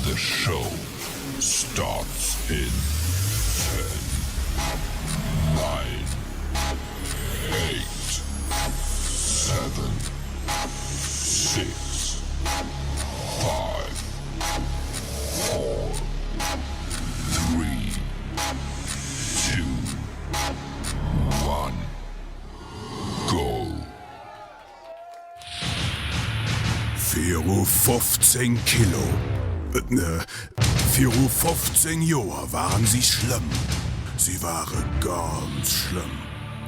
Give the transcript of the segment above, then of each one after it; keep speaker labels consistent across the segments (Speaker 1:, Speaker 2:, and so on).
Speaker 1: The show starts in ten, nine, eight, seven, six, five, four, three, two, one, go!
Speaker 2: Viru 15 Kilo, viru 15 Joer waren si schlëmm, si ware ganz schlëmm.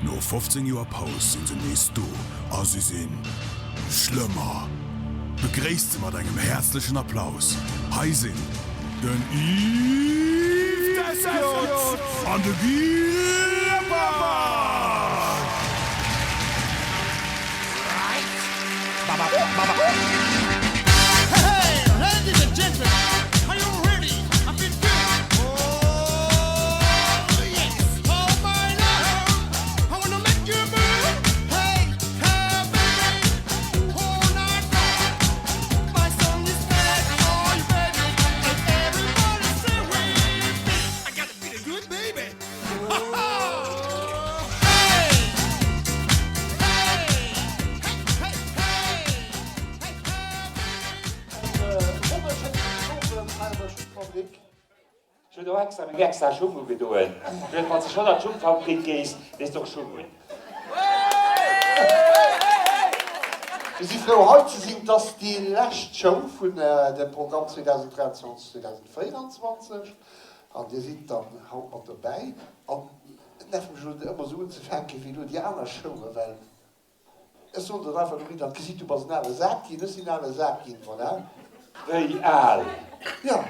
Speaker 2: No 15 Joer Paus sinn se nees do a si sinn schlëmmer. Begréisst se mat engem häerzlechen Applaus, hei sinn den Yves Dessert an de Guy Leppert!
Speaker 3: Ech hunn och extra meng extra Schung ugedoen. Duerfir, wann s de schonn an d'Schungfabrik gees, dees de och Schung un.
Speaker 4: Mir si frou hei ze sinn. Et ass déi lescht Show vun dem Programm 2023, 2024 an Dir sidd dann haut mat dobäi. An et nervt mech elo ëmmer esou unzefänken wéi elo déi aner Showen, well Ech soen der et einfach Dorit, an d'Gesiit, du bass en ale Sak ginn, ech sinn en ale Sak ginn, voilà.
Speaker 3: Wéi al?
Speaker 4: Jo.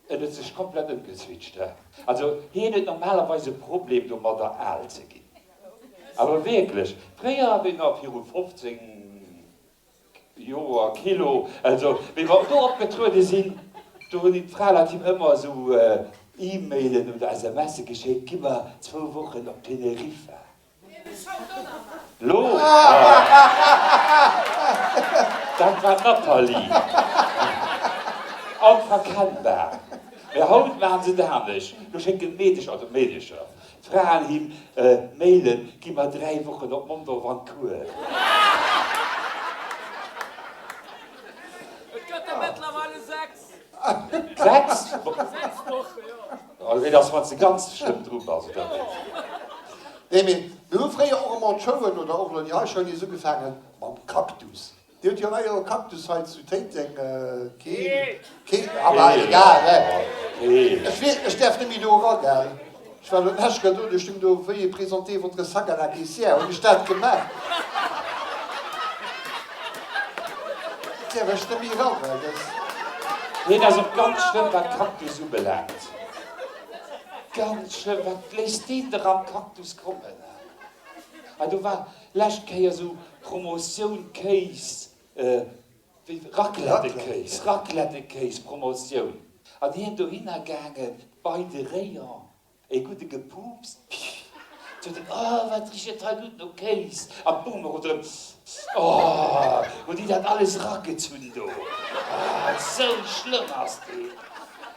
Speaker 3: En huet sech komplett ëmgeswitcht, he. Also hien huet normalerweis e Problem domadder al ze ginn. Awer wierklech, fréier, wéi mer viru 15 Joer, Kilo, also wéi mer do opgetruede sinn, do hunn d'Fraleit him ëmmer esou E-Mailen oder SMSe geschéckt, Gi mer zwou Wochen op Teneriffa. Lo, dat war d'Nathalie. Onverkennbar. Mee haut maachen se et anescht. Lo schécken d'Meedecher, also d'Meedecher, d'Fraen him Mailen, Gi mer 3 Wochen op Mondorf an d'Kuer.
Speaker 5: Et gëtt der mëttlerweile 6.
Speaker 3: 6?
Speaker 5: 6 Wochen, jo.
Speaker 3: Also dat ass wann s de ganz schlëmm dru bass, oder wéi?
Speaker 4: Nee, mee mir hu fréier och ëmmer d'Showen, oder och elo déi hei Show nees ugefaangen mam Cactus. Dir hutt jo leider e Cactus hei zu Téiteng, keen, keen, aber egal, ne? Ech weess, ech däerf net méi do era, gell? Ech war elo d'lescht Kéier do, do stung do, Veuillez présenter votre sac à la caissière. Hunn ech dat gemaach? Däerf ech net méi eran, well dat.
Speaker 3: Hien ass och ganz schlëmm wat Cactus ubelaangt. Ganz schlëmm, wat léisst deen der am Cactus kommen? Hei do war lescht Kéier sou Promotioun Kéis, wéi Raclettekéis, Raclettekéis Promotioun, an hien dohinner gaangen bei de Rayon, E gudde gepuupst, pff, sot en, oh, wat richt et hei gutt no Kéis! An d'Boomer ronderëm, oh, hunn déi dat alles eragezunn do, oh, esou schlëmm ass deen!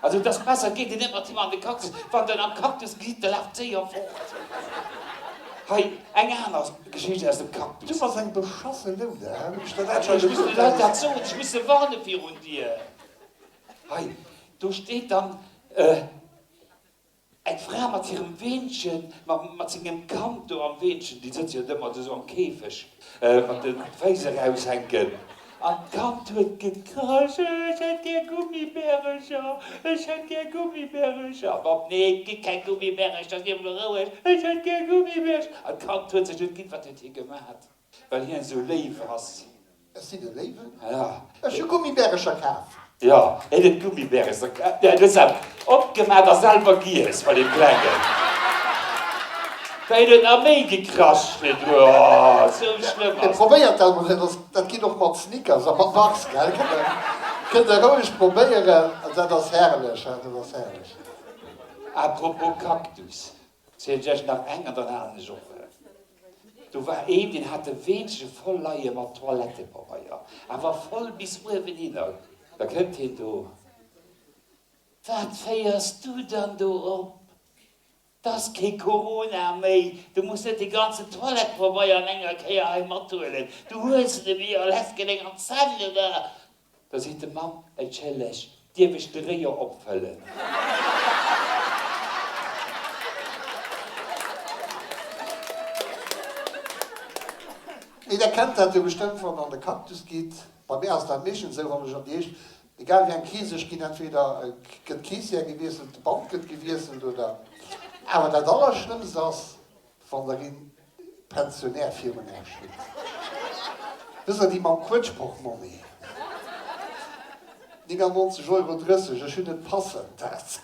Speaker 3: Also, et ass besser, et geet een net mat him an de Cactus, wann der en am Cactus gesitt, da laaft séier fort. Hei eng aner Geschicht aus dem Cactus.
Speaker 4: Du bass eng beschasse Louda, hunn ech der dat scho
Speaker 3: Ech muss
Speaker 4: gesot?
Speaker 3: de Leit dat soen, ech muss se warne virun dir. Hei, do steet dann Eng Fra mat hirem Weenchen, mat sengem Kand do am Weenchen, déi sëtze jo ëmmer do sou am Käfeg mat de Féiss eraushänken, an d'Kand huet gekrasch, Ech hätt gär Gummibärecher, ech hätt gär Gummibärecher. An d'Mamm, Nee, et gi keng Gummibärecher, sief elo roueg, ech hätt gär Gummibärecher. An d'Kand huet sech net ginn. Wat huet hie gemat? Well hien esou léif ass.
Speaker 4: Ech sinn e Léiwen.
Speaker 3: Ja.
Speaker 4: Ech hu Gummibärecher kaf.
Speaker 3: Jo, hien huet Gummibärecher kaf. Hien huet se opgemaach a selwer giess bei deem Klengen. Hien huet nach méi gekrasch virdru. Oh, sou schlëmm ass dat.
Speaker 4: Probéiert dat mol, dat ass, dat geet och mat Snickers a mat Mars, gell? Kënnt der, kënnt der roueg probéieren. Dat ass herrlech, dat ass herrlech.
Speaker 3: À propos Cactus, Zielen ech iech nach eng an dann halen ech op. Do war een, deen hat e Weenche voll leie mat Toilettepabeier, awer voll bis uewenhinner. Da kënnt hien do. Wat féiers du dann do op? 't ass kee Corona méi, du muss net de ganzen Toilettepabeier an enger Kéier hei mathuelen, du hues en ewéi a läss gedeng an d'Zänn, oder? Da seet de Mann, Entschëlleg, dierf ech de Rayon opfëllen?
Speaker 4: Mee der kennt dat jo bestëmmt, wann der an de Cactus gitt. Bei mir ass dat meeschtens esou, wann ech an déi éischt, egal wéi eng Kees ech ginn, entweder gëtt d'Keessière gewiesselt, de Band gëtt gewiesselt oder. Awer dat Allerschlëmmst ass, wann der een Pensionär virun Äech hutt. Wësst der, déi mam Quëtschportmonni. 99 Euro 30, ech hunn et passen. Dat.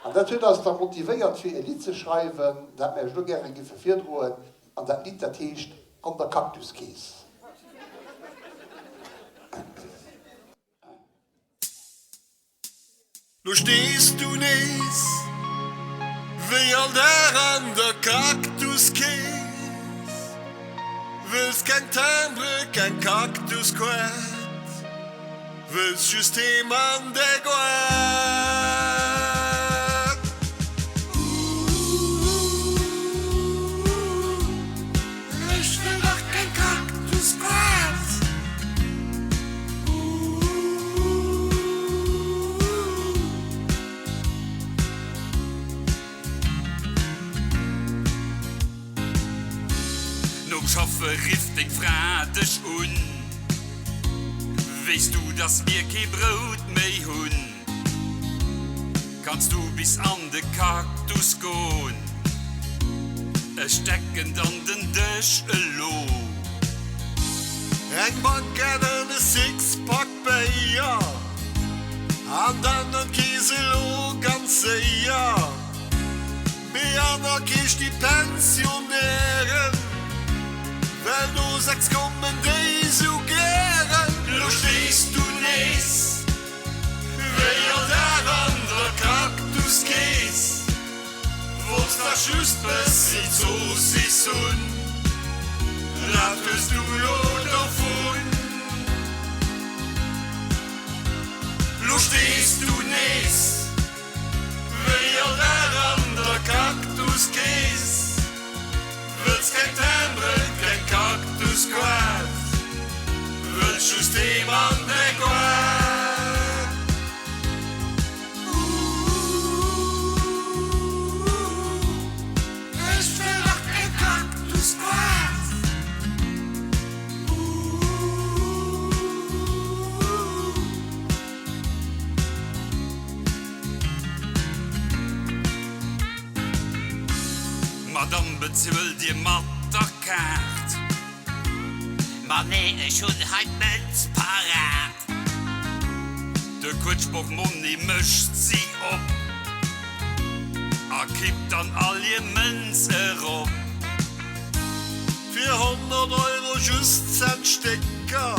Speaker 4: An dat huet eis da motivéiert, fir e Lidd ze schreiwen, dat mir Iech elo gäre giffe virdroen. An dat Lidd, dat heescht An der Kaktuskeess.
Speaker 1: Lo stees du nees wéi all Dag an der Kaktuskeess, wëlls keng Timbre, keng Kaktusquett, wëlls just heem an däi Goart. Ech wëll dach keng Kaktusquett. Nom Schaffe rifft deng Fra dech un, Weess du, dass mir kee Brout méi hunn? Kanns du bis an de Cactus goen? Ech decken dann den Dësch elo. Eng Bankett an e Sixpack Béier an dann an d'Kees elo ganz séier. Mee an der Kees sti Pensionnairen, well no 6 kommen déi sou gären. Lo stees du nees wéi all Dag an der Cactuskees. Wollts dach just bessi Zoossiss hunn, wat hues du lo dovun? Lo stees du nees wéi all Dag an der Kaktuskeess, wëlls keng Timbre, keng Kaktusquat, wëlls just heem an däi Goart. Ech wëll dach keng Kaktusquat. Madame, bezuelt Dir mat der Kaart? Ma nee, ech hunn hei d'Mënz parat. De Quëtschportmonni mécht si op a kippt dann all hir Mënz erop. Fir 100 Euro just Centstécker,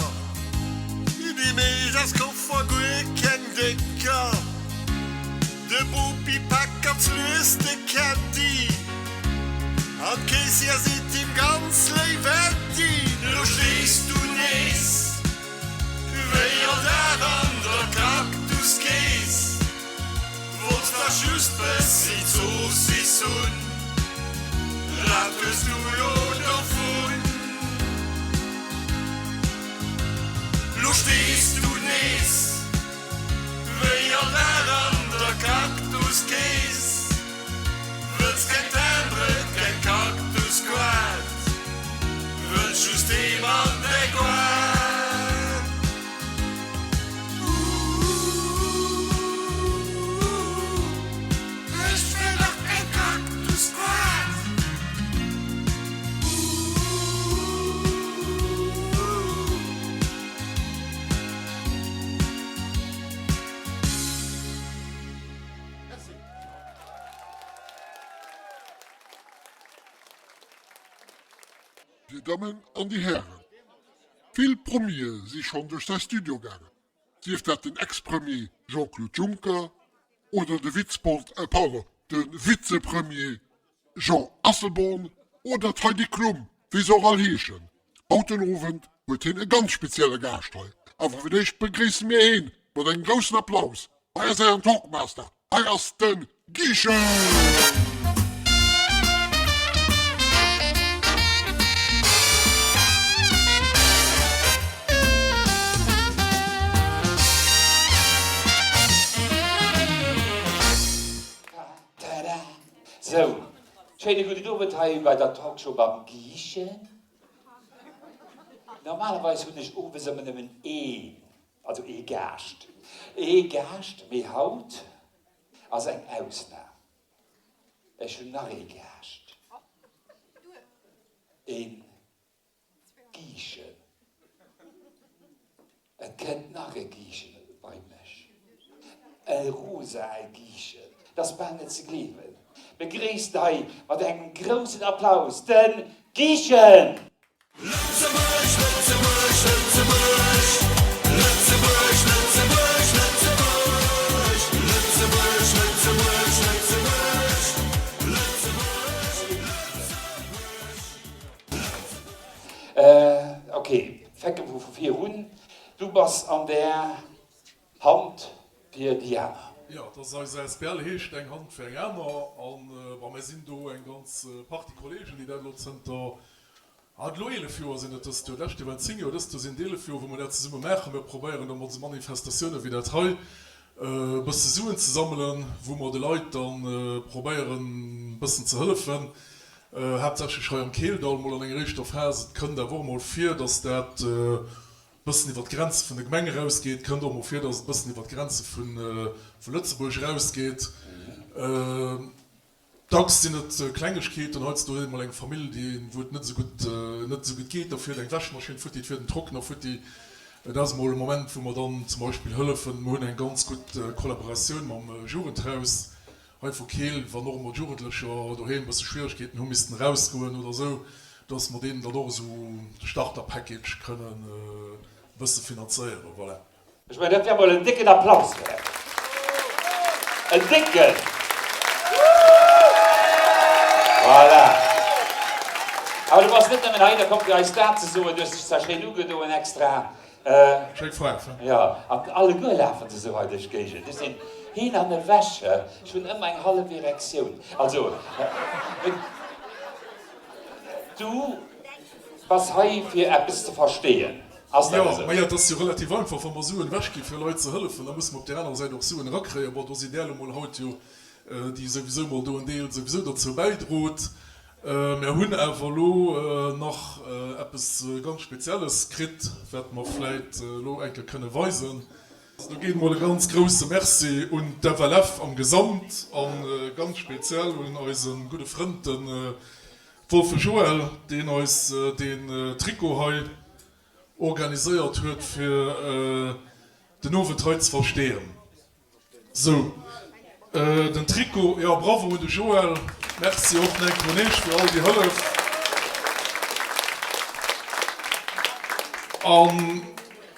Speaker 1: déi meescht ass Koffer guer keng décker. De Bopi paakt ganz lues de Kätti an d'Keessière seet him ganz léif Äddi. Lo stees du nees wéi all Dag an der Kaktuskeess, wollts dach just bessi Zoossiss hunn, wat hues du lo dovun? Lo stees du nees Wéi all Dag an der Kaktuskeess, wëlls keng Timbre, keng Kaktusquat, wëlls just heem an däi Goart. Uuh, ech wëll dach keng Kaktusquat. Uuh.
Speaker 6: Dir Dammen an Dir Hären, vill Promie si schonn duerch säi Studio gaangen, sief dat den Ex-Premier Jean-Claude Juncker oder de Vizepont, pardon, de Vizepremier Jean Asselborn oder d'Heidi Klum, wéi se och all heeschen. Haut den Owend huet hien e ganz spezielle Gaascht hei. Awer fir d'éischt begréisse mir heen mat engem groussen Applaus. Hei ass ären Talkmaster, hei ass de Guichen!
Speaker 3: Tada! Sou, schéine gudden Owend hei bei der Talkshow mam Guichen. Normalerweis hunn ech owes ëmmer nëmmen een Also ee Gaascht. Ee Gaascht, mee haut ass eng Ausnam. Ech hunn nach ee Gaascht. Ee Giischen. Et kënnt nach e Giischen bei mech. E rosae Giischen. Dat ass bal net ze gleewen. Begréisst hei mat engem groussen Applaus de Giischen!
Speaker 1: Lëtzebuerg, Lëtzebuerg, Lëtzebuerg, Lëtzebuerg, Lëtzebuerg, Lëtzebuerg, Lëtzebuerg, Lëtzebuerg, Lëtzebuerg, Lëtzebuerg,
Speaker 3: Lëtzebuerg. Ok, fänke mer vu vir un. Du bass an der Hand fir déi aner.
Speaker 7: Jo, et ass eis asbl, heescht Eng Hand fir eng aner. An bon, mir sinn do eng ganz Partie Kolleegen, déi dat elo zënter, ah, elo 11 Joer sinn et dëst Joer, d'lescht Joer waren et 10 Joer, dëst Joer sinn et 11 Joer, wou mer dat zesumme maachen. Mir probéieren da mat esou Manifestatioune wéi dat hei e bësse Suen ze sammelen, wou mer de Leit da probéieren e bëssen ze hëllefen, haaptsächlech hei am Keeldall mol an enger éischter Phas. Et kënnt awer och mol vir, datt dat bëssen iwwer d'Grenze vun der Gemeng erausgeet. Kënnt och mol vir, datt et e bëssen iwwer d'Grenze vu Lëtzebuerg erausgeet. Dacks sinn et Klengegkeeten. Heiansdo huet ee mol eng Famill, déi, wou et net esou gutt, net esou gutt geet, da fiert eng Wäschmaschinn futti, et fiert en Trockner futti. Et ass emol e Moment, wou mer dann zum Beispill hëllefen. Mer hunn eng ganz gutt Kollaboratioun mam Jugendhaus hei vu Keel, wann och emol d'Jugendlecher doheem e bësse Schwieregkeeten hu missten erausgoen oder esou, dass mer deenen dann och esou de Starter-Package kënnen e bësse finanzéieren. Voilà.
Speaker 3: Ech mengen, dat wär mol en décken Applaus wäert. En décken! Voilà. Awer du bass net nëmmen hei, da komm fir eis dat ze soen. Du hues dech zwar schéin ugedoen extra.
Speaker 7: Schéi Faarf, he?
Speaker 3: Jo, an alleguer lafen se esou hei duerch d'Géigend. Ech sinn hin an ewech, ech hunn ëmmer eng hallef Erektioun. Also, du bass hei fir eppes ze versteeën, ass dat
Speaker 7: Jo,
Speaker 3: esou?
Speaker 7: majo, et ass jo relativ einfach, wa mer Suen ewechgi fir Leit ze hëllefen, da musse mer op där anerer Säit och Suen erakréien. Bon, do sidd Där elo mol haut jo déi souwisou mol do en Deel souwisou dozou bäidrot. Mär hunn awer elo nach eppes ganz Spezielles kritt, wat mer vläit elo eng Kéier kënne weisen. Do geet mol e ganz grousse Merci un d'FLF am Gesamt a ganz speziell un eise gudde Frënd, de Wolfe Joël, deen eis deen Trikot hei organiséiert huet, fir den Owend hei ze versteeën. Sou, den Trikot, jo bravo un de Joël, merci och Nijk Ronesch fir all déi Hëllef. An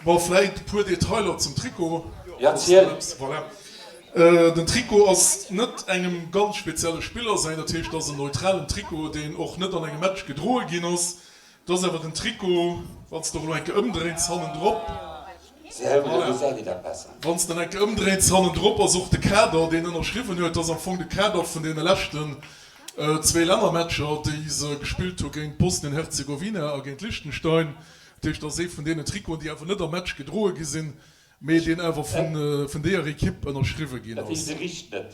Speaker 7: bon, vläit e puer Detailer zum Trikot.
Speaker 3: Jo, ziel.
Speaker 7: Voilà, den Trikot ass net engem ganz spezielle Spiller säin, dat heescht, et ass en neutralen Trikot, deen och net an engem Match gedroe ginn ass. Et ass awer den Trikot, wann s de och elo eng Kéier ëmdréins hannendrop, voilà, wann s de en eng Kéier ëmdréins hannendrop ass och de Kader, deen ënnerschriwwen huet. Dat ass am Fong de Kader vun deene leschten zwee Lännermatcher, déi se gespillt hu géint Bosnien-Herzegowina a géint Liechtenstein. Dat heescht, dat ass ee vun deenen Trikoten, déi awer net am Match gedroe gi sinn, mee deen awer vun deeër Ekipp ënnerschriwwe ginn
Speaker 3: ass. Dat heescht, e richt net.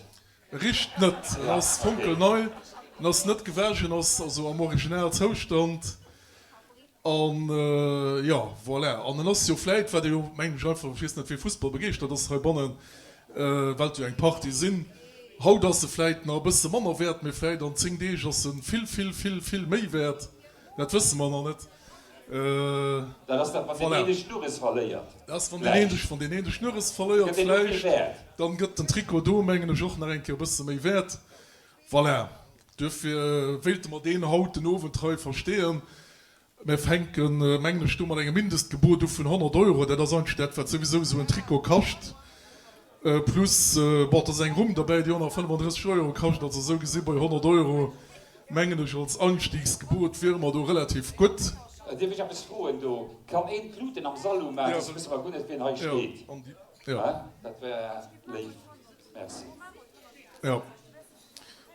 Speaker 7: Richt net, en ass fonkelnei, en ass net gewäsch, en ass also am Original Zoustand an jo voilà. An en ass jo vläit, wat ee jo mengen ech einfach, ech weess net wee Fussball begeeschtert ass heibannen, well et jo eng Partie sinn, haut ass e vläit nach e bësse manner wäert, mee vläit an 10 Deeg ass e vill vill vill vill méi wäert, dat wësse mer nach net.
Speaker 3: Dat ass dat, wann deen een de Schnurres verléiert.
Speaker 7: Dat ass, wann deen een de, wann deen een de Schnurres verléiert, vläicht. Dann gëtt den Trikot do, mengen ech, och nach eng Kéier e bësse méi wäert. Voilà, duerfir wéilte mer deen haut den Owend hei versteeën. Mir fänken, mengen ech, do mat engem Mindestgebot u vun 100 Euro. Dat ass eigentlech dat, wat souwisou esou en Trikot kascht. Plus, bon, et ass eng Rumm derbäi, déi och nach 35 Euro kascht. Also esou gesi bei 100 Euro, mengen ech, als Einstiegsgebot wiere mer do relativ gutt.
Speaker 3: Dierf ech eppes froen do? Kann een d'Luten am Sall umaachen, soss wësse mer guer net wien hei steet. Dat wär léif. Merci.
Speaker 7: Jo.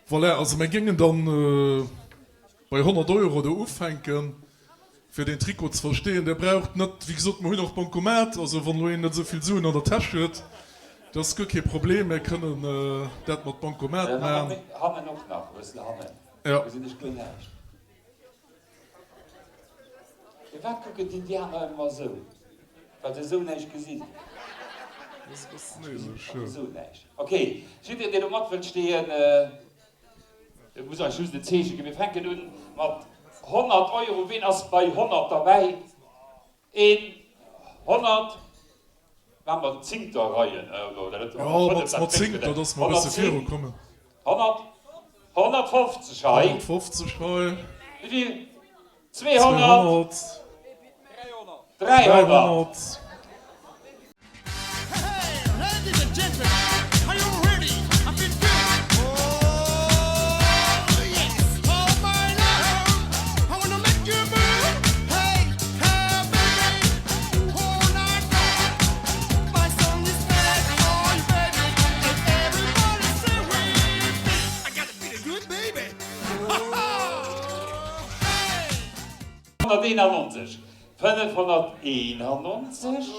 Speaker 7: Voilà, also mir géingen dann bei 100 Euro do ufänken, fir deen Trikot ze versteeën. Dir braucht net, wéi gesot, mir hunn och Bancomat, also wann elo een net esou vill Suen an der Täsch huet, dat ass guer kee Problem, mir kënnen dat mat Bancomat maachen.
Speaker 3: Hannen och nach e bëssen hannen, do gesinn ech guer näischt. Firwat kucken d'Indianer ëmmer esou? Well se esou näischt gesinn. Esou näischt. Ok, jiddereen deen do mat wëllt steeën, muss eis just en Zeeche ginn. Mir fänken un mat 100 Euro. Ween ass bei 100 derbäi? Een, 100, maache mer Zingter-Reien, oder net?
Speaker 7: Jo, mat Zingter, dass mer e bësse virukommen.
Speaker 3: 100, 150 hei.
Speaker 7: 150 hei.
Speaker 3: Wéi vill? 200.
Speaker 7: 300.
Speaker 3: 300. 591, 591,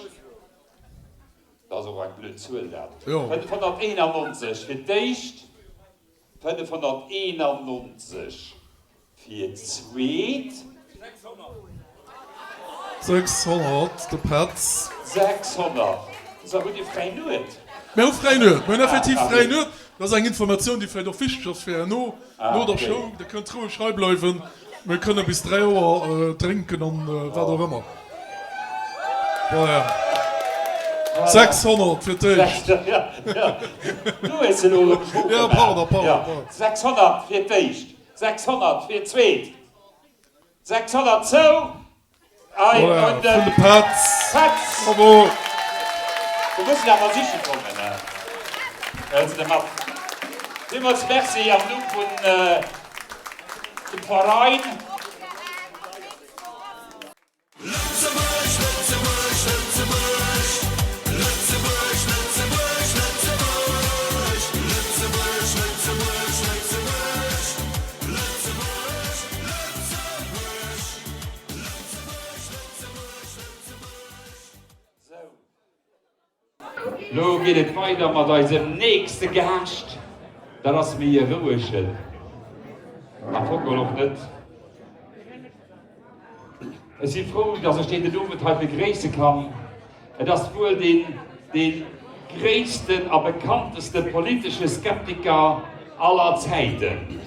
Speaker 3: dat ass och eng blöd Zuel dat, 591 fir d'éischt, 591 fir d'zweet.
Speaker 7: 600, de Petz.
Speaker 3: 600, Sou, hutt Dir fräi Nuet?
Speaker 7: Mir hu fräi Nuet, mir hunn effektiv fräi Nuet. Dat ass eng Informatioun, déi vläicht och wichteg ass fir herno, no der Show. Dir kënnt roueg hei bleiwen. Mir kënne bis 3 Auer drénken an wat och ëmmer. Voilà. 600 fir d'éischt.
Speaker 3: Du hues elo erëm Schwo gemaach. Jo, pardon, pardon, pardon. 600 fir d'éischt, 600 fir d'zweet, 600 zou. Hei
Speaker 7: Voilà,
Speaker 3: un de
Speaker 7: vun de Petz.
Speaker 3: Petz.
Speaker 7: Bravo.
Speaker 3: Du muss en awer siche kommen, ne? Hëls de mat. Villmools Merci am Numm vun dem Verein.
Speaker 1: Lëtzebuerg, Lëtzebuerg, Lëtzebuerg, Lëtzebuerg, Lëtzebuerg, Lëtzebuerg, Lëtzebuerg, Lëtzebuerg, Lëtzebuerg, Lëtzebuerg, Lëtzebuerg.
Speaker 3: Lo geet et weider mat eisem nächste Gaascht. Dat ass méi e rouegen, am Fong geholl och net. Ech si frou, dass ech deen den Owend hei begréisse kann. Et ass wuel deen, dee gréissten a bekannteste politesche Skeptiker aller Zäiten.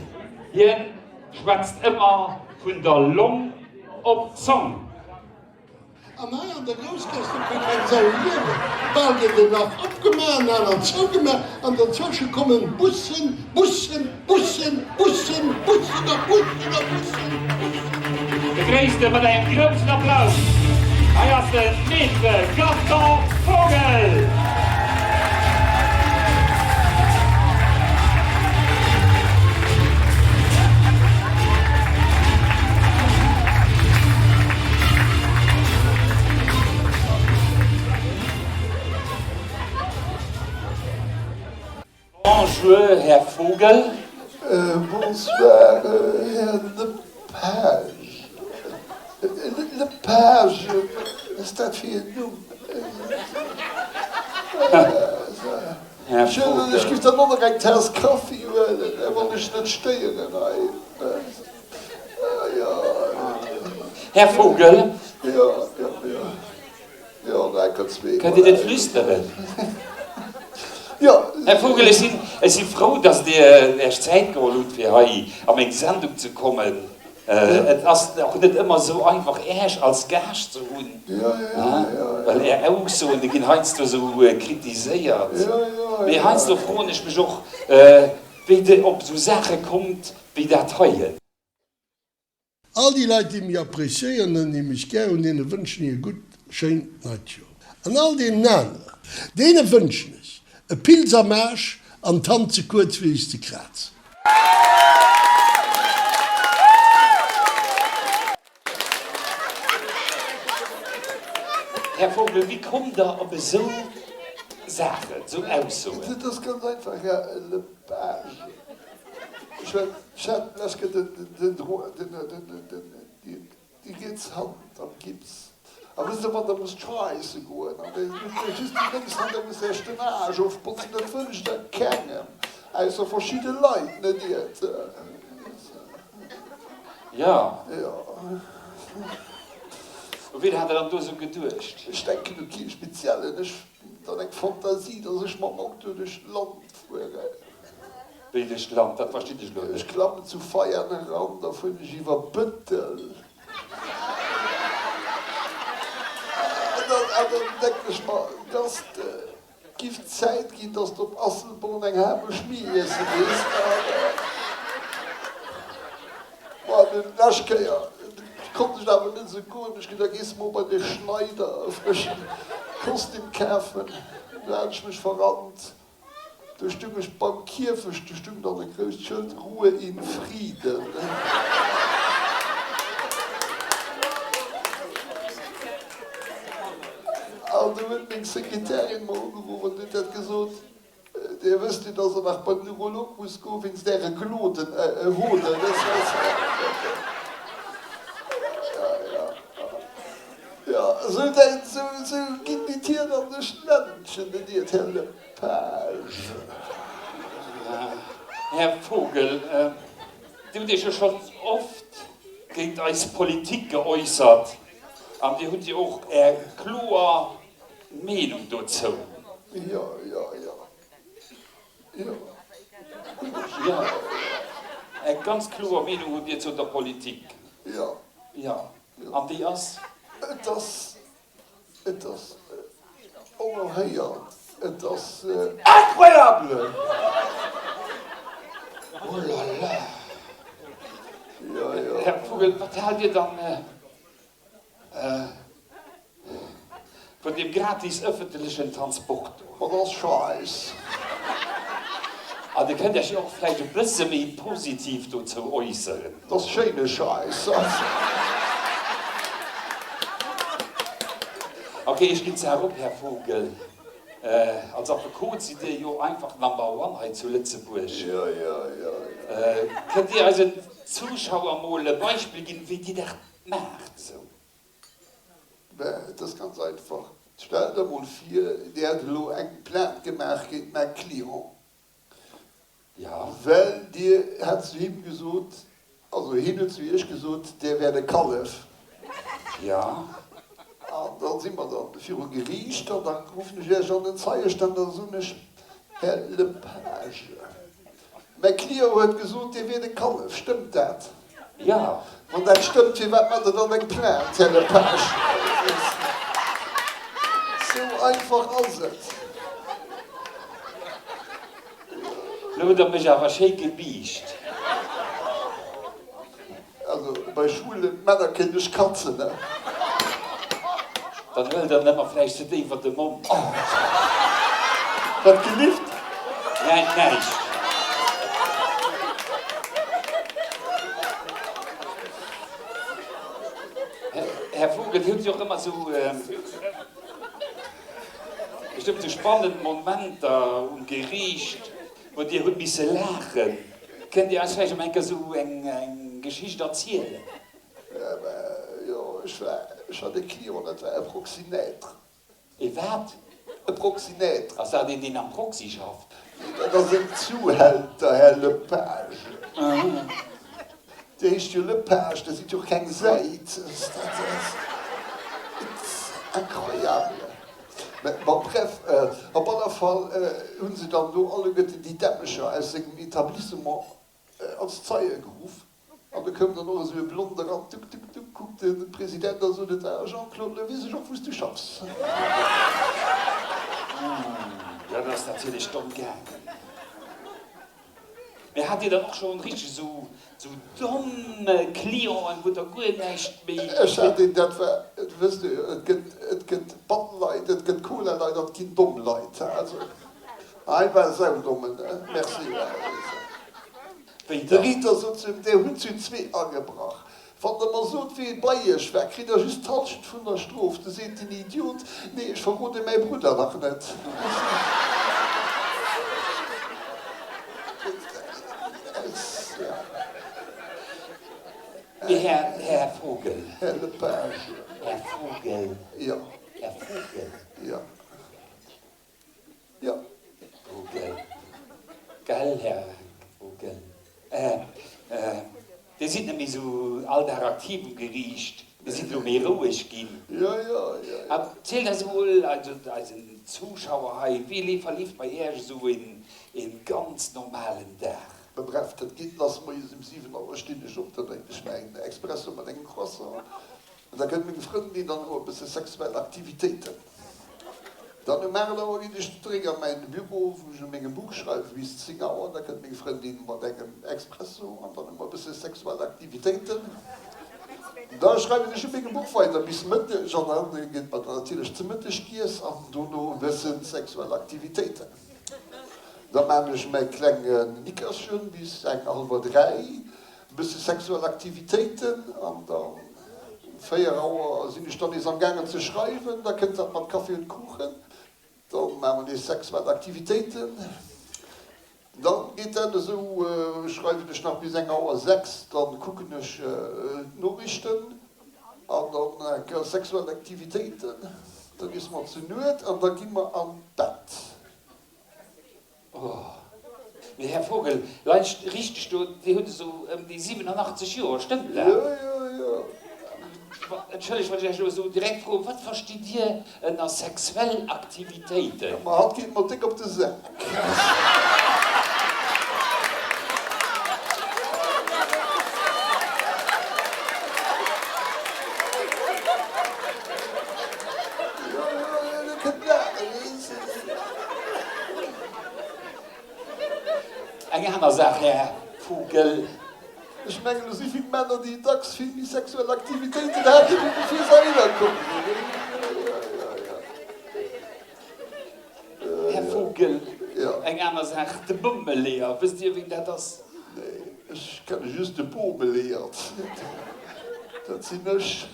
Speaker 3: Hien schwätzt ëmmer vun der Long op d'Zong.
Speaker 6: An hei an der Groussgaass, do ka keng Sau liewen. Bal gëtt en Lach opgemaach, en anert zougemaach, an derzwësche kommen Bussen, Bussen, Bussen, Bussen, Bussen a Bussen a Bussen, Bussen.
Speaker 3: Begréisst e mat engem groussen Applaus. Hei ass de Maître Gaston Vogel! Bonjour, Här Vogel.
Speaker 4: Bonsoir, Här Lepage. Lepage, wat ass dat fir een Numm?
Speaker 3: Här
Speaker 4: Vogel. Ech giff dann och nach eng Taass Kaffi huelen, wann ech net stéieren hei.
Speaker 3: Här Vogel.
Speaker 4: Jo, jo, jo. Jo, nach enker zweemol.
Speaker 3: Kënnt Dir net flüsteren?
Speaker 4: Jo.
Speaker 3: Här Vogel, ech sinn, ech si frou, dass Dir Iech Zäit geholl hutt, fir hei a meng Sendung ze kommen. Et ass och net ëmmer esou einfach, Äech als Gaascht ze hunn, well Är Aussoen, déi ginn heiansdo esou kritiséiert. Mee heiansdo froen ech mech och, wéi Dir op esou Saache kommt wéi dat heien.
Speaker 6: All déi Leit, déi mech appréciéieren an déi mech gär hunn, deene wënschen ech e gutt, schéint neit Joer. An all deenen aneren, deene wënschen ech e Pils am Aarsch an d'Hand ze kuerz fir sech ze krazen.
Speaker 3: Här Vogel, wéi kommt Der op esou. Saachen, esou Aussoen?
Speaker 4: Dat ass ganz einfach, Här Lepage. Ech hat lech gëtt den Droit, den, den, den, déi riets Hand am Gips. A wësst Der, wann Der musst scheisse goen an Der hutt just déi lénks Hand, da musst Der Iech den Aarsch ofbotzen. Dat wënscht Der kengem, ausser verschidde Leit, net Iert.
Speaker 3: Jo.
Speaker 4: Jo.
Speaker 3: U wien hat Der dann do esou geduecht?
Speaker 4: Ech denken u kee Speziellen. Ech hunn dann eng Fantasie, dass ech mam Auto duerch d'Land fueren.
Speaker 3: Wéi duerch d'Land? Dat verstinn ech elo net.
Speaker 4: Ech klammen zu Veianen eran, da fueren ech iwwer Bëttel. An dann denken ech mer, dass et giff Zäit ginn, dass de op Asselborn eng Hameschmi iesse gees. Bon, déi lescht Kéier konnt ech awer net esou goen. Ech geduecht, da gees de mol bei de Schneider e frëschen Kostüm kafen. Du hat ech mech verrannt. Do stung ech beim Kierfecht, do stung dann e grousst Schëld, Ruhe in Frieden. An du huet meng Sekretärin mer ugeruff an huet dat gesot, Dir wësst jo, dass Der nach bei den Urolog musst goen wéinst Äre Gloden, äh, Hoden. Jo, esou, esou ginn déi Tier dann duerch d'Ländchen, net iert, Här Lepage.
Speaker 3: Här Vogel, Dir hutt Iech jo schonn oft géint eis Politik geäussert an Dir hutt jo och Är kloer Meenung dozou.
Speaker 4: Jo, jo, jo, jo.
Speaker 3: Jo, eng ganz kloer Meenung hutt Dir zu der Politik.
Speaker 4: Jo.
Speaker 3: Jo. An déi ass?
Speaker 4: Et ass, et ass onerhéiert, et ass incroyable!
Speaker 3: Oh la la!
Speaker 4: Jo, jo.
Speaker 3: Här Vogel, wat haalt Dir dann Vun deem gratis ëffentlechen Transport do.
Speaker 4: Dat ass Scheiss.
Speaker 3: A Dir kënnt Iech jo och vläicht e bësse méi positiv dozou äusseren.
Speaker 4: Dat ass schéine Scheiss.
Speaker 3: Ok, ech ginn d'Saach op, Här Vogel. Als Affekot sidd Dir jo einfach Number one hei zu Lëtzebuerg.
Speaker 4: Jo, jo, jo,
Speaker 3: jo. Kënnt Dir eisen Zuschauer mol e Beispill ginn, wéi Dir dat maacht esou?
Speaker 4: Mä et ass ganz einfach. Stell der mol vir, Dir hätt elo eng Plainte gemaach géint mäi Client, well Dir hätt zu him gesot, also hien huet zu Iech gesot, Dir wäert e Kallef. An da si mer da viru Geriicht an da ruffen ech Iech an den Zeiestand an da soen ech, Här Lepage, Mäi Client huet gesot, Dir wiert e Kallef. Stëmmt dat?
Speaker 3: Jo.
Speaker 4: Wann dat stëmmt, firwat maacht Der dann eng Plainte, Här Lepage? Sou einfach ass et.
Speaker 3: Lo hutt Der mech awer schéi gebiischt.
Speaker 4: Also bei schwule Männer kéint ech katzen, ne?
Speaker 3: Dann huelt der nëmmer vläicht ze déif an de Mond.
Speaker 4: Wat gelift?
Speaker 3: Näi, näischt. Här Vogel, Dir hutt jo och ëmmer esou bestëmmt esou spannend Momenter um Geriicht. Wou Dir hutt misse laachen. Kënnt Dir eis vläicht emol eng Kéier esou eng Geschicht erzielen?
Speaker 4: Jo, ech war, ech hat e Client, dat war e Proxinètre.
Speaker 3: E wat?
Speaker 4: E Proxinètre.
Speaker 3: Ass dat een, deen am Proxy schafft?
Speaker 4: Nee, dat ass en Zuhälter, Här Lepage. Dir heescht jo Lepage, Dir sidd jo och keng Säit. Dat ass incroyable. Mä bon, bref, op alle Fall hu se dann do alleguerten déi Dämmecher aus sengem Etablissement als Zeie geruff. An do koum dann och esou e Blond eran, tuk, tuk, tuk, kuckt de President a sot, Et war Jean-Claude, lo weess ech och, wou s du schaffs.
Speaker 3: Dat ass natierlech domm gaangen. Mee hat Dir dann och schonn richteg esou domm Clienten, wou der guer näischt méi.
Speaker 4: Ech hat een, dat war, wësst Dir jo, et gëtt, et gëtt Bann-Leit, et gëtt Cola-Leit an et ginn domm Leit. Also hei war e saudommen, merci.
Speaker 3: Wéi
Speaker 4: De
Speaker 3: dann?
Speaker 4: Riiter sot zu him, Dir hutt zu zwee agebrach. Wann der mer sot, wee bei iech war, kritt der just d'Halschent vun der Strof. Du seet den Idiot, Nee, ech verrode mäi Brudder nach net.
Speaker 3: Mee Här, Här Vogel.
Speaker 4: Här Lepage.
Speaker 3: Här Vogel.
Speaker 4: Jo.
Speaker 3: Här Vogel.
Speaker 4: Jo. Jo.
Speaker 3: Vogel. Gell, Här Vogel. Dir sidd net méi esou all Dag aktiv um Geriicht, Dir sidd elo méi roueg ginn.
Speaker 4: Jo, jo, jo, jo.
Speaker 3: Erzielt eis emol, eisen Zuschauer hei, wéi verleeft bei Iech esou een ganz normalen Dag?
Speaker 4: Mä bref, dat geet lass moies um 7 Auer stinn ech op, da drénken ech mäin Expresso mat engem Croissant an da kënnt meng Frëndin an hu e bësse sexuell Aktivitéiten. Dann um 8 Auer ginn ech zeréck a mäin Büro, wou ech u mengem Buch schreiwe bis 10 Auer. Da kënnt meng Frëndin mat engem Expresso an dann hu mer e bësse sexuell Aktivitéiten. Da schreiwen ech u mengem Buch weider bis Mëtteg an dann gëtt mat natierlech ze Mëtteg giess an dono e bësse sexuell Aktivitéiten. Da maan ech mäi klengen Nickerchen bis eng hallwer 3, e bësse sexuell Aktivitéiten an dann um 4 Auer sinn ech dann nees am gaangen ze schreiwen. Da kënnt dat mat Kaffi und Kuchen, da maan mer nees sexuell Aktivitéiten. Dann geet dat esou, schreiwen ech nach bis eng Auer 6, dann kucken ech d'Noriichten an dann eng Kéier sexuell Aktivitéiten, dann iesse mer zu Nuet an da gi mer an d'Bett.
Speaker 3: Oh. Mee Här Vogel, leich richteg do, Dir hutt esou ëm déi 87 Joer, stëmmt dat?
Speaker 4: Jo, jo, jo.
Speaker 3: Entschëllegt, wann ech Iech elo esou direkt froen, Wat verstitt Dir ënner sexuell Aktivitéiten?
Speaker 4: Ma hatt geet mer déck op de Sak. Jo, jo, jo, Dir kënnt laachen.
Speaker 3: Eng aner Saach, Här Vogel.
Speaker 4: Ech mengen, do si vill Männer, déi dacks vill méi sexuell Aktivitéiten haten, wéi bevir se heihinner komm sinn.
Speaker 3: Här Vogel, eng aner Saach, de Bommeleeër, wësst Dir, wien dat ass?
Speaker 4: Nee, ech kenne just de Bomeleeër. Dat sinn ech.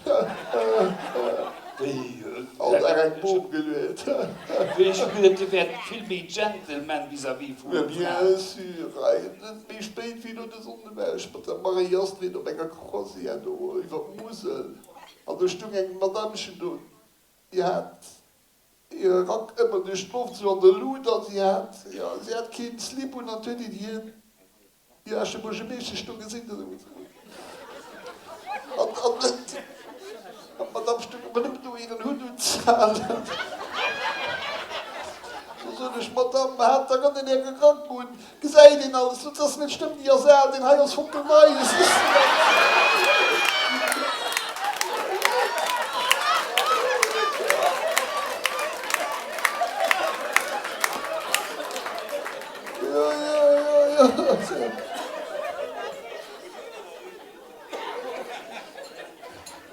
Speaker 3: Wéi?
Speaker 4: All Dag eng Bom geluet.
Speaker 3: Wéi ech gehuet, Dir wäert vill méi Gentleman vis-à-vis vun
Speaker 4: Fraen. Bien sûr, hei net méi spéit wéi no de Sonnden war ech mat der Marie-Astrid op enger Croisière do iwwer d'Musel an do stung eng Madamchen do, déi hat hire Rack ëmmer duerch d'Loft sou an der Lut a si hat, jo, si hat keen Slip un an d'huet een hir Déi Escher Buergermeeschtesch do gesinn, an d'Madame stoung awer nëmmen do hiren Hutt unzehalen. Do sot ech, Madame, hat Der ënnen Äre Rack un? Gesäit een alles? Sot se, Ass net schlëmm, déi ass al, deen hei ass fonkelnei.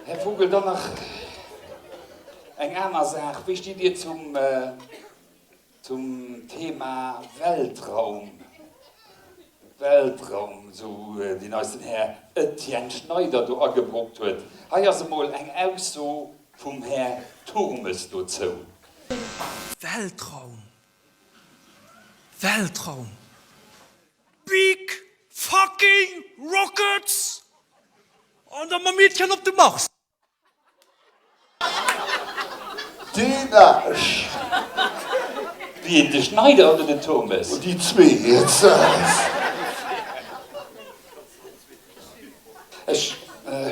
Speaker 3: Här Vogel, dann nach eng aner Saach, Wéi stitt Dir zum zum Thema Weltraum? Weltraum, esou deen eis den Här Etienne Schneider do agebrockt huet. Hei ass emol eng Ausso vum Här Turmes dozou.
Speaker 8: Weltraum, Weltraum. Big fucking rockets an da mam Meedchen op de Mars.
Speaker 4: Deen Aarsch.
Speaker 3: Wien, de Schneider oder den Turmes?
Speaker 4: Déi zwee.
Speaker 3: Ech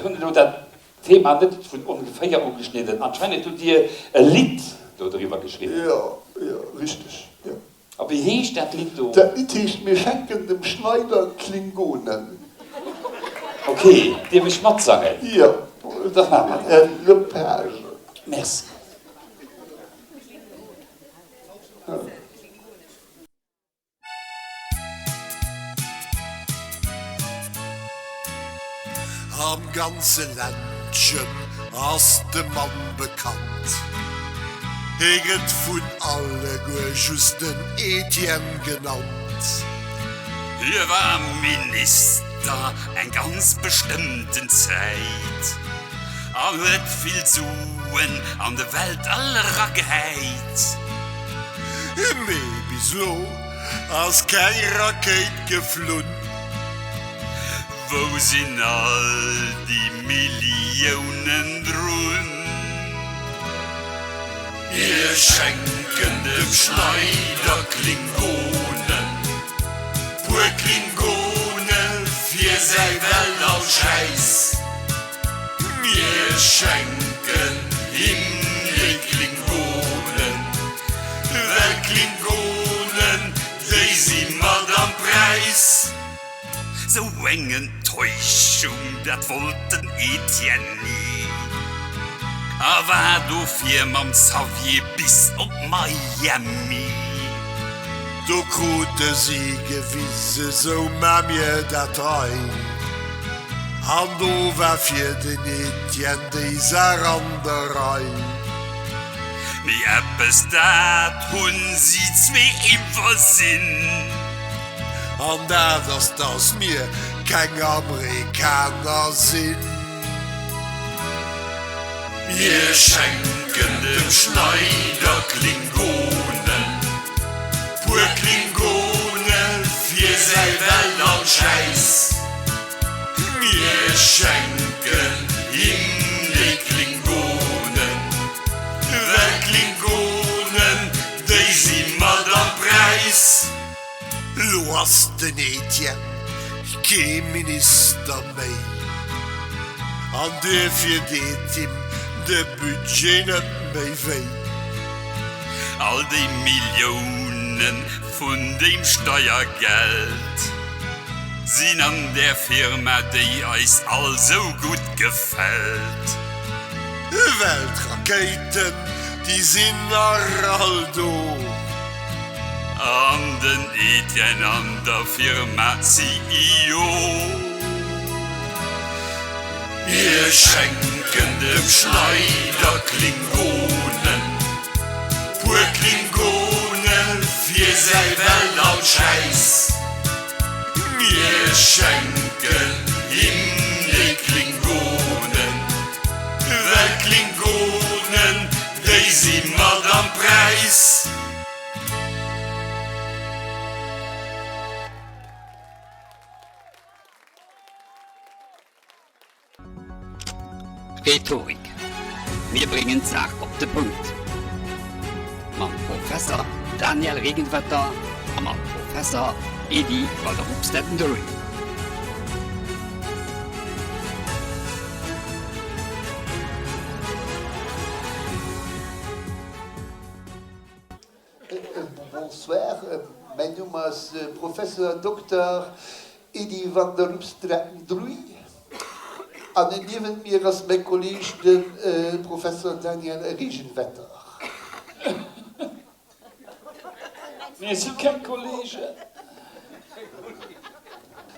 Speaker 3: hunn elo dat Thema net vun ongeféier ugeschnidden. Anscheinend hutt Dir e Lidd dodriwwer geschriwwen.
Speaker 4: Jo, jo, richteg, jo.
Speaker 3: A wéi heescht dat Lidd do?
Speaker 4: Dat Lidd heescht Mir schenken dem Schneider Klingonen.
Speaker 3: Ok, dierf ech matsangen?
Speaker 4: Jo,
Speaker 3: Da maache mer dat.
Speaker 4: Här Lepage.
Speaker 3: Merci.
Speaker 1: Am ganze Ländchen ass de Mann bekannt, Hie gëtt vun alleguer just den Etienne genannt. Hie war Minister.
Speaker 9: Zanter eng ganz bestëmmten Zäit an huet vill Suen an de Weltall eragehäit.
Speaker 1: Mee bis lo ass keng Rakéit geflunn.
Speaker 9: Wou sinn all déi Milliounen drun? Mir schenken dem Schneider Klingonen, puer Klingone fir säi Weltall-Schäiss. Mir schenken him déi Klingonen, well d'Klingonen, déi si mat am Präis. Sou eng Enttäuschung, dat wollt den Etienne ni a war dofir mam Xavier bis op Miami.
Speaker 1: Do krute si gewise, sou maa mir dat hei. An do war fir den Etienne déi Saach an der Rei.
Speaker 9: Mee eppes, dat hunn si zwee iwwersinn.
Speaker 1: An dat ass, dass mir keng Amerikaner sinn.
Speaker 9: Mir schenken dem Schneider Klingonen, puer Klingone fir säi Weltall-Schäiss. Mir schenken him déi Klingonen, well d'Klingonen, déi si mat am Präis.
Speaker 1: Lo ass den Etienne kee Minister méi an duerfir deet him de Budget net méi wéi.
Speaker 9: All déi Milliounen vun deem Steiergeld sinn an där Firma, déi eis all sou gutt gefält.
Speaker 1: Well d'Rakéiten, déi sinn nach all do.
Speaker 9: An den Etienne an der Firma CEO. Mir schenken dem Schneider Klingonen, puer Klingone fir säi Weltall-Schäiss. Mir schenken him déi Klingonen, well d'Klingonen, déi si mat am Präis.
Speaker 10: Rhetorik, Mir bréngen d'Saach op de Punkt. Mam Professer Daniel Regenwetter a mam Professer Edy van der Hoogsteden-Druy.
Speaker 4: Bonsoir, mäin Numm ass Professor Dokter Edy van der Hoogstraten-Druy an niewent mir ass mäi Kolleeg de Professor Daniel Regenwetter.
Speaker 3: Mir si keng Kolleegen.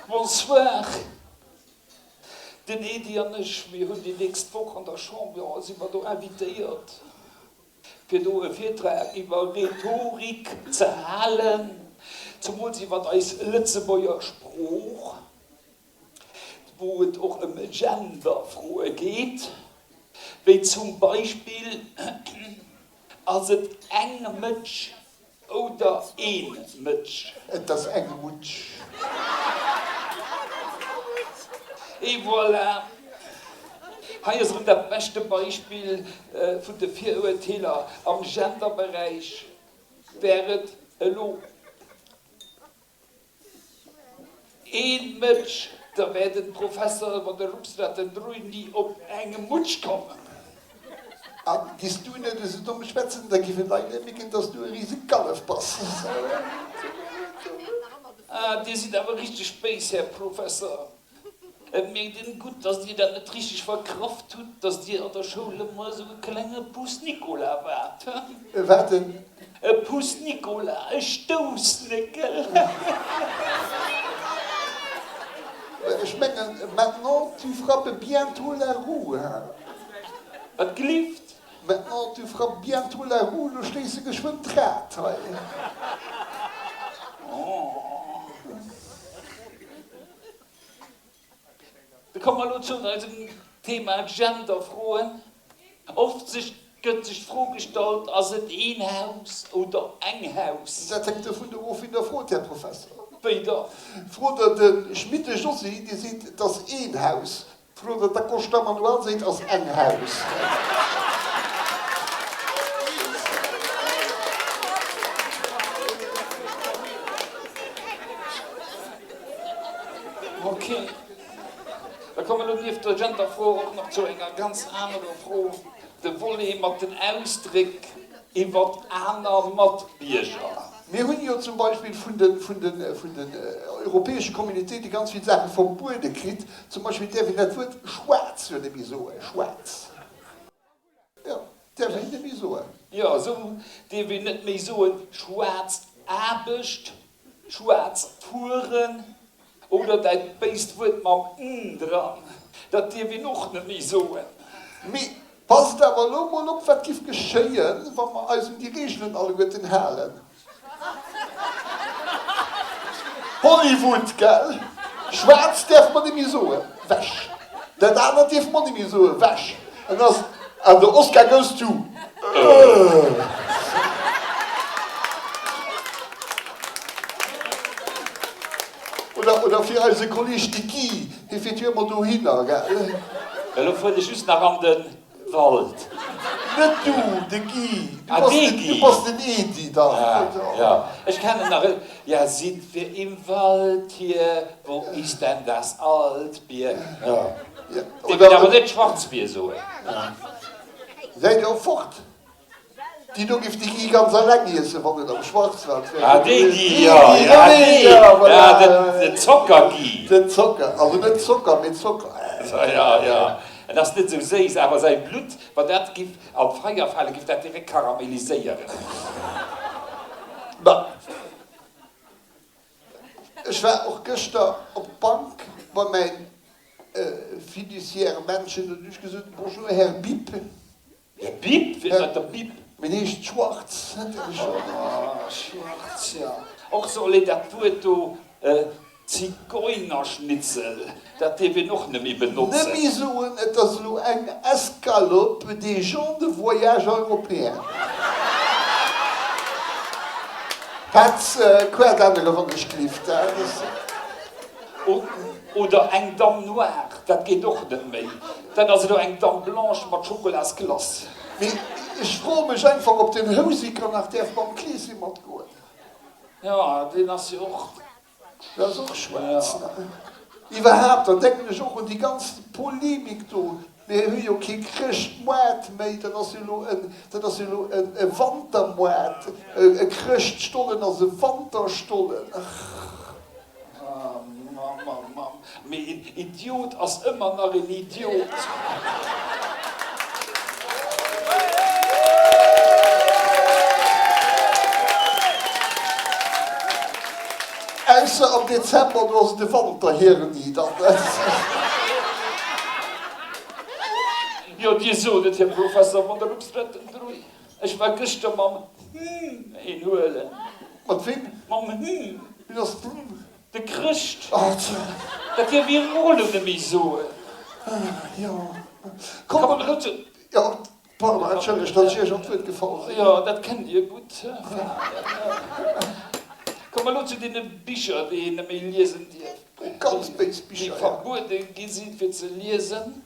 Speaker 3: Bonsoir. Den Edy an ech, mir hunn déi nächst Woch an der Chamber, si mer do invitéiert, fir do e Virtrag iwwer Rhetorik ze halen, zemools iwwer eis Lëtzebuerger Sprooch, wou et och ëm Genderfroe geet, wéi zum Beispill, Ass et eng Mëtsch oder een Mëtsch?
Speaker 4: Et ass eng Mutsch.
Speaker 3: Et voilà! Hei ass erëm dat beschte Beispill vun de Viruerteeler am Genderberäich. Wär et elo Een Mëtsch, da wär den Professor van der Hoogstraten Druini op eng Mutsch komm.
Speaker 4: A giss du net esou domm schwätzen, da giffen d'Leit net mierken, dass du e rise Kallef bass.
Speaker 3: Ah, Dir sidd awer richteg béis, Här Professor. Et mierkt een gutt, dass Dir dat net richteg verkraft hutt, dass Dir an der Schoul ëmmer esou e klenge Puss Nicolas waart.
Speaker 4: E wat en?
Speaker 3: E Puss Nicolas, e Stoussnéckel.
Speaker 4: Ech mengen, maintenant tu frappes bientôt la roue, hein?
Speaker 3: Wat gelift?
Speaker 4: Maintenant tu frappes bientôt la roue, lo schléisse geschwënn d'Rad hei.
Speaker 3: Oh. Komme mer elo zu eisem Thema Genderfroen. Oft sech gëtt sech d'Fro gestallt, Ass et een Haus oder eng Haus?
Speaker 4: Dat hänkt dovun of, wien Der frot, Här Professor.
Speaker 3: Wéi da?
Speaker 4: Frot Der de Schmitte Josy, dee seet, et ass een Haus. Frot Der d'Da Costa Manuel, seet, ass eng Haus.
Speaker 3: Ok. Da komme mer elo nieft der Genderfro och nach zu enger ganz anerer Fro, de Volet mat den Ausdréck iwwert aner Matbierger.
Speaker 4: Mir hunn jo zum Beispill vun de, vun de, vun den europäesche Communautéite ganz vill Saache verbuede kritt. Zum Beispill däerf een dat Wuert schwaarz jo net méi soen, schwaarz. Jo, däerf een net méi soen.
Speaker 3: Jo, esou dierf een net méi soen, schwaarz Aarbecht, schwaarz fueren oder dat béist Wuert mam n dran, dat dierf een och net méi soen.
Speaker 4: Mee passt awer elo mol op, wat giff geschéien, wa mer eis un déi Reegelen alleguerten halen. Hollywood, gell? Schwaarz däerf mer net méi soen, wech. Dat anert dierf mer net méi soen, wech. En ass, and the Oscar goes to, euh. Oder, oder fir eise Kolleg de Guy, hie fiert jo ëmmer dohinner, gell?
Speaker 3: Elo fueren ech just nach an den Wald.
Speaker 4: Net du, de Guy. Du bass den, du bass den Edy dach.
Speaker 3: Ah, ja, ech kennen nach e, Ja, sind wir im Wald hier, wo ist denn das Altbier? Ja. Dee will awer net Schwarzbier soen.
Speaker 4: Säit der fort? Déi do giff de Guy ganz alleng iessen, wann en am Schwarzwald wär.
Speaker 3: Ah, dee Guy, jo, ja, dee, ja, den, den Zocker-Guy.
Speaker 4: Den Zocker, also net Zocker, mee Zocker.
Speaker 3: Ja, ja, en ass net esou séiss, awer säi Blutt, wann dat giff an d'Feier falen, giff dat direkt karameliséieren.
Speaker 4: Ma ech war och gëschter op d'Bank bei mäin Fiduciaire Männchen, hunn ech gesot, Bonjour Här Bip.
Speaker 3: Här Bip? Wien ass der Bip?
Speaker 4: Min heescht Schwarz.
Speaker 3: Ah, Schwarz, jo. Och soll een dat Wuert do Zigeunerschnitzel, dat dierf een och net méi benotzen.
Speaker 4: Net méi soen, et ass elo eng Escalope des gens de voyage européens. Petz, Quert ännere wann ech glift.
Speaker 3: Oder eng Dame noire, dat geet och net méi. Dat ass elo eng Dame blanche mat Schokolasglace.
Speaker 4: Mee ech froe mech einfach, ob den Houseker nach däerf mam Kleessi matgoen.
Speaker 3: Jo, deen ass jo och.
Speaker 4: Dat ass och schwaarz, ne? Iwwerhaapt, dann denken ech och un déi ganz Polemik do, mir hu jo kee Chrëschtmoart méi, dat ass jo elo en, dat ass jo elo e Wantermoart, e Chrëschtstollen ass e Wanterstollen. Ach.
Speaker 3: Mamm, mee een Idiot ass ëmmer nach een Idiot.
Speaker 4: Ausser am Dezember, do ass et de Wanterhirni dann.
Speaker 3: Jo, Dir sot et, Här Professor von der Rupsbrettendrui. Ech war gëschter mam Hm een huelen.
Speaker 4: Mat wem?
Speaker 3: Mam Hm.
Speaker 4: Wien ass d'Hm?
Speaker 3: De Chrëscht. Dat dierf een och elo net méi soen.
Speaker 4: Jo. Komm mer elo zu. Jo, pardon, entschëllegt, datt ech Iech an d'Wuert gefall sinn.
Speaker 3: Jo, dat kennt Dir gutt. Komm mer elo zu deene Bicher, déi een net méi liesen dierf.
Speaker 4: Ganz béis Bicher,
Speaker 3: jo. Déi verbuede gi sinn, fir ze liesen.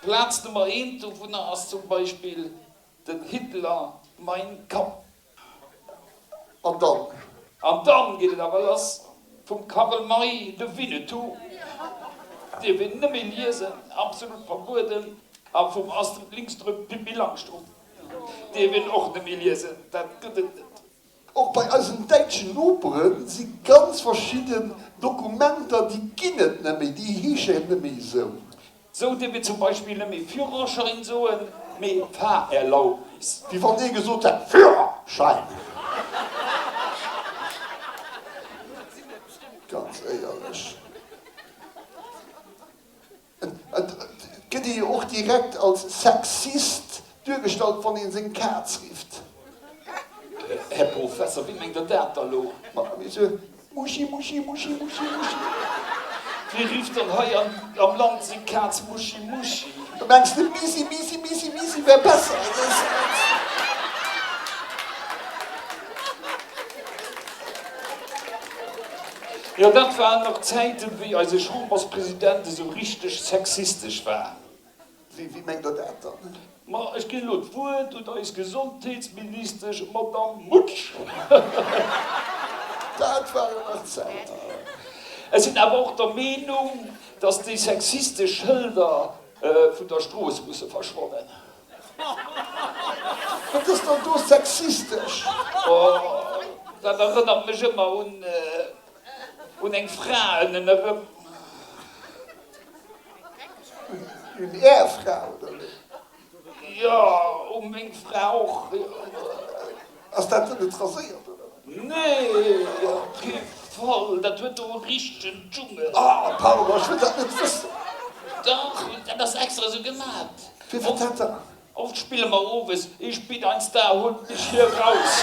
Speaker 3: Plaz Nummer eent dovunner ass zum Beispill den Hitler Mein Kampf.
Speaker 4: An dann?
Speaker 3: An dann geet et awer lass, vum Karl May de Winnetou dierf een net méi liesen, absolut verbueden, a vum Astrid Lindström d'Pippi Langstrumpf dierf een och net méi liesen, dat gëtt et net.
Speaker 4: Och bei eisen däitschen Nopere si ganz verschidden Dokumenter, déi ginn et net méi, déi heeschen net méi esou.
Speaker 3: Sou dierf een zum Beispill net méi Führerschein soen, mee Fahrerlaubnis.
Speaker 4: Wéi wann ee gesot hätt, Führerschein! Ganz éierlech. Et gëtt ee jo och direkt als Sexist duergestallt, wann een seng Kaz rifft.
Speaker 3: Här Professer, wéi mengt Der dat da lo?
Speaker 4: Ma wéi sou, Muschi, Muschi, Muschi, Muschi, Muschi.
Speaker 3: Wie rifft dann hei am Land seng Kaz Muschi Muschi?
Speaker 4: Mengs de Misi Misi Misi Misi wär besser?
Speaker 3: Jo, dat waren nach Zäiten, wéi eise Chamberspresident esou richteg sexistesch war.
Speaker 4: Wéi mengt Der dat dann?
Speaker 3: Ma ech ginn elo d'Wuert un eis Gesondheetsministesch Madamm Mutsch.
Speaker 4: Dat waren nach Zäiten.
Speaker 3: Ech sinn awer och der Meenung, dass déi sexistesch Schëlder vun der Strooss musse verschwannen.
Speaker 4: Wat ass dann do sexistesch?
Speaker 3: Oh, dat erënnert mech ëmmer un eng Fra ënnen erëm.
Speaker 4: Un Är Fra, oder wéi?
Speaker 3: Jo, u meng Fra och.
Speaker 4: Ass dat dann net raséiert, oder wat?
Speaker 3: Nee, op kee Fall, dat huet do e richtegen Dschungel.
Speaker 4: Ah, pardon, ech wëll dat net wëssen.
Speaker 3: Dach, dat ass extra esou gemat.
Speaker 4: Firwat dat dann?
Speaker 3: Oft spille mer owes Ich bin ein Star, holt mich hier raus.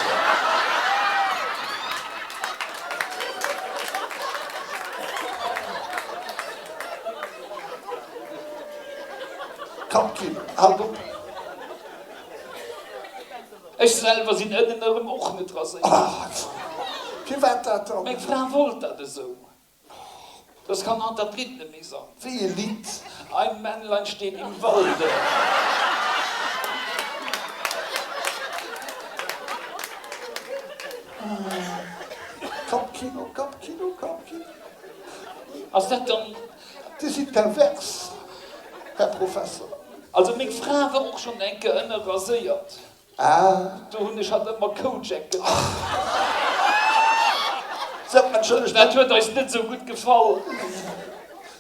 Speaker 4: Kappkino, haalt op!
Speaker 3: Ech selwer sinn ënnen erëm och net raséiert.
Speaker 4: Firwat dat dann?
Speaker 3: Meng Fra wollt dat esou. Das kann haut dat Lidd net méi sangen.
Speaker 4: Wéi e Lidd?
Speaker 3: Ein Männlein steht im Walde.
Speaker 4: Kappkino, Kappkino, Kappkino.
Speaker 3: Ass dat dann.
Speaker 4: Dir sidd pervers, Här Professer.
Speaker 3: Also meng Fra war och schonn eng Kéier ënne raséiert.
Speaker 4: Ah.
Speaker 3: Do hunn ech hatt ëmmer Kojak genannt.
Speaker 4: Sepp, entschëllegt.
Speaker 3: Dat huet eis net esou gutt gefall.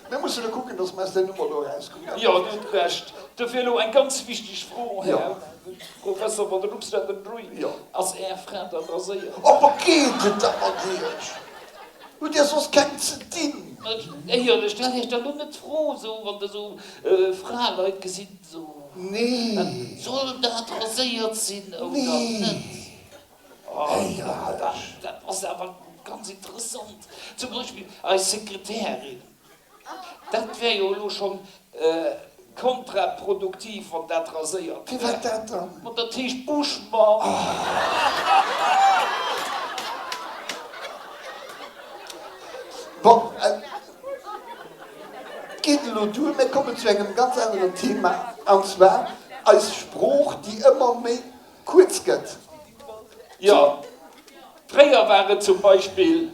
Speaker 4: Mir mussen elo kucken, dass mer aus där Nummer do erauskommen.
Speaker 3: Jo, Dir hutt Recht. Dofir elo eng ganz wichteg Fro, Här Professor van der Lubsdetendrui, Ass Är Fra da raséiert?
Speaker 4: Oh, wat geet et da mat Iech? Hutt Dir soss keng ze dinn?
Speaker 3: Éierlech, stellt Iech da lo net d'Fro, esou wann Der esou Fraleit gesitt, esou,
Speaker 4: Nee.
Speaker 3: Soll dat raséiert sinn oder
Speaker 4: Nee.
Speaker 3: net?
Speaker 4: Éierlech.
Speaker 3: Dat ass awer ganz interessant. Zum Beispill eis Sekretärin. Dat wär jo elo schonn kontraproduktiv, wann dat raséiert wär.
Speaker 4: Firwat dat dann?
Speaker 3: Ma dat heescht Buschmann.
Speaker 4: Bon, et geet elo duer. Mir kommen zu engem ganz aneren Thema, an zwar eis Sprooch, déi ëmmer méi kuerz gëtt.
Speaker 3: Jo, fréier war et zum Beispill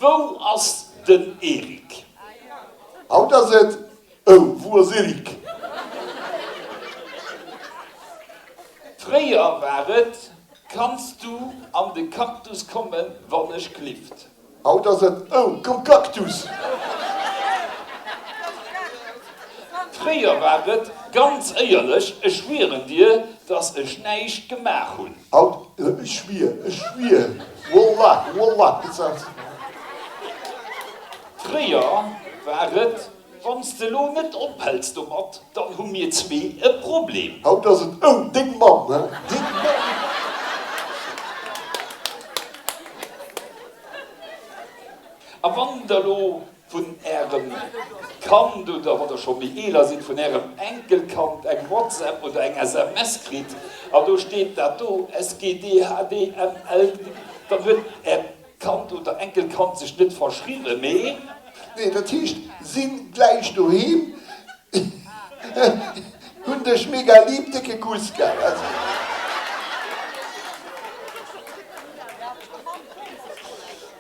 Speaker 3: Wou ass den Eric?
Speaker 4: Haut ass et, Oh, wou ass Eric?
Speaker 3: Fréier war et, Kanns du an de Cactus kommen, wann ech glift?
Speaker 4: Haut ass et, Oh, komm Cactus!
Speaker 3: Fréier war et, Ganz éierlech, ech schwieren dir, dass ech näischt gemaach hunn.
Speaker 4: Haut, Ech schwier, ech schwier, Wallah, Wallah, et ass.
Speaker 3: Fréier war et, Wann s de elo net ophäls domat, dann hu mir zwee e Problem.
Speaker 4: Haut ass et, Oh, deng Mamm, he, deng Mamm.
Speaker 3: A wann der elo vun Ärem Kand oder, wann Der scho méi eeler sidd, vun Ärem Enkelkand eng WhatsApp oder eng SMS kritt an do steet dat do, SGDHDML, dann huet Äert Kand oder Enkelkand sech net verschriwwen, mee.
Speaker 4: Nee, dat heescht, sinn gläich doheem, hunn dech mega lieb, décke Kuss, gell.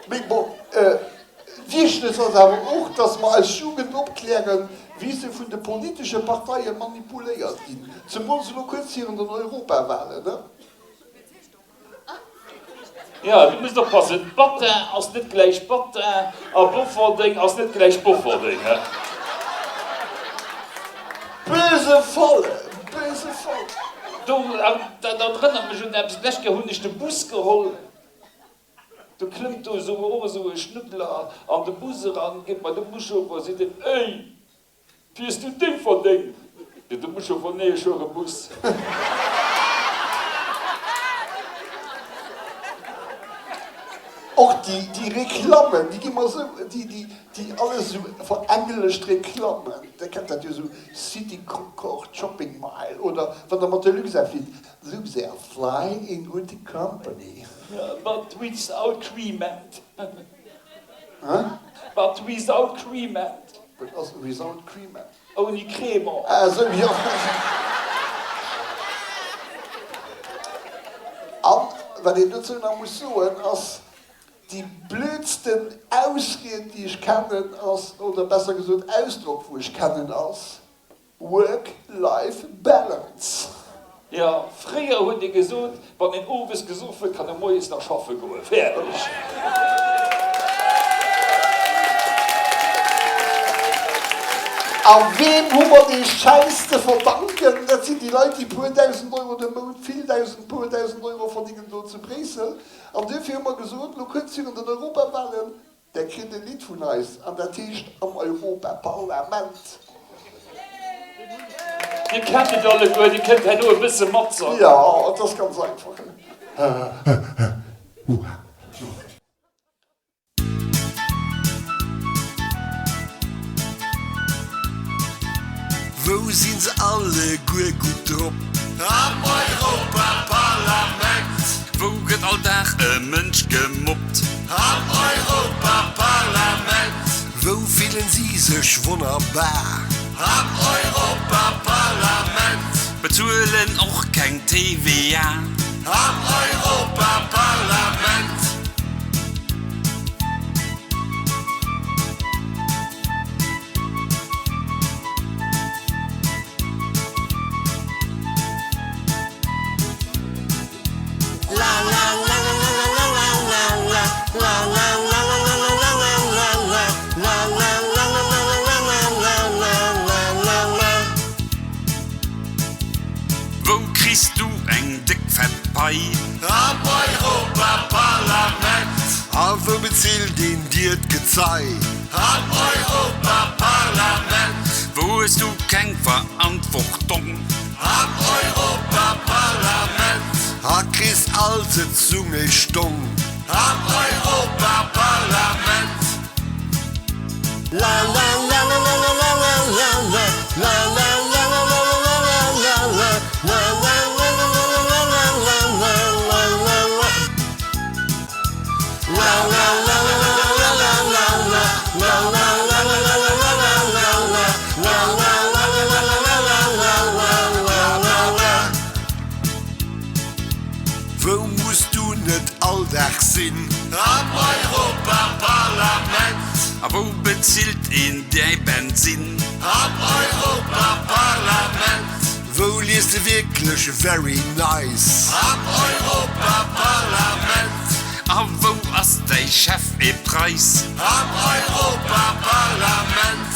Speaker 4: Mee bon. Wichteg ass awer och, dass mer eis Jugend opklären, wéi se vun de politesche Parteie manipuléiert ginn, zemools elo kuerz virun den Europawahlen.
Speaker 3: Jo, du musst oppassen, Battin ass net gläich Battin a Bofferdeng ass net gläich Bofferdeng.
Speaker 4: Böse Falle, böse Falle.
Speaker 3: Do, dat erënnert mech un eppes, D'lescht Kéier hunn ech de Bus geholl. Do klëmmt do esou och esou e Schnuddler an de Bus eran, geet bei de Buschauffer, seet en, Ey, fiers du Déifferdeng? Seet de Buschauffer, Nee, ech fuere Bus.
Speaker 4: Och déi, déi Reklammen, déi gi mer esou, déi, déi, déi alles esou verenglescht Reklammen, Der kennt dat jo esou, City Concorde Shopping Mile oder wann Der mat der Luxair flitt, Luxair, fly in good company.
Speaker 3: But without cremant. But without cremant.
Speaker 4: Wat ass without cremant?
Speaker 3: Ouni Cremant.
Speaker 4: Ah esou, jo. An wat een dozou nach muss soen ass, déi blödsten Ausried déi ech kennen ass, oder besser gesot Ausdrock wou ech kennen ass, Work-Life Balance.
Speaker 3: Jo, fréier huet ee gesot, wann een owes gesoff huet, kann e moies nach schaffe goen. Fäerdeg!
Speaker 4: A weem hu mer dee Schäiss ze verdanken? Dat sinn déi Leit, déi puer dausend Euro de Mount, vill dausend, puer dausend Euro verdingen do zu Bréissel. An duerfir hu mer gesot, elo kuerz virun den Europawahlen, Der kritt e Lidd vun eis, an dat heescht Am Europaparlament.
Speaker 3: Dir kennt et alleguer, Dir kënnt herno e bësse matsangen.
Speaker 4: Jo, et ass ganz einfach.
Speaker 1: Wou sinn se alleguer gutt drop? Am Europaparlament.
Speaker 9: Wou gëtt all Dag e Mënsch gemobbt?
Speaker 1: Am Europaparlament. Wou fillen si sech wonnerbar? Am Europaparlament.
Speaker 9: Bezuelen och keng TVA.
Speaker 1: Am Europaparlament.
Speaker 9: Wou kriss du eng déck fett Pai?
Speaker 1: Am Europaparlament. A wou bezilt een dir d'Gezei? Am Europaparlament.
Speaker 9: Wou hues du keng Verantwortung?
Speaker 1: Am Europaparlament. A kriss all Sëtzung e Stong? Am Europaparlament. Wou muss du net all Dag sinn? Am Europaparlament.
Speaker 9: A wou bezilt een däi Bensinn?
Speaker 1: Am Europaparlament. Wou liest de wierklech very nice? Am Europaparlament.
Speaker 9: A wou ass däi Chef e Preiss?
Speaker 1: Am Europaparlament.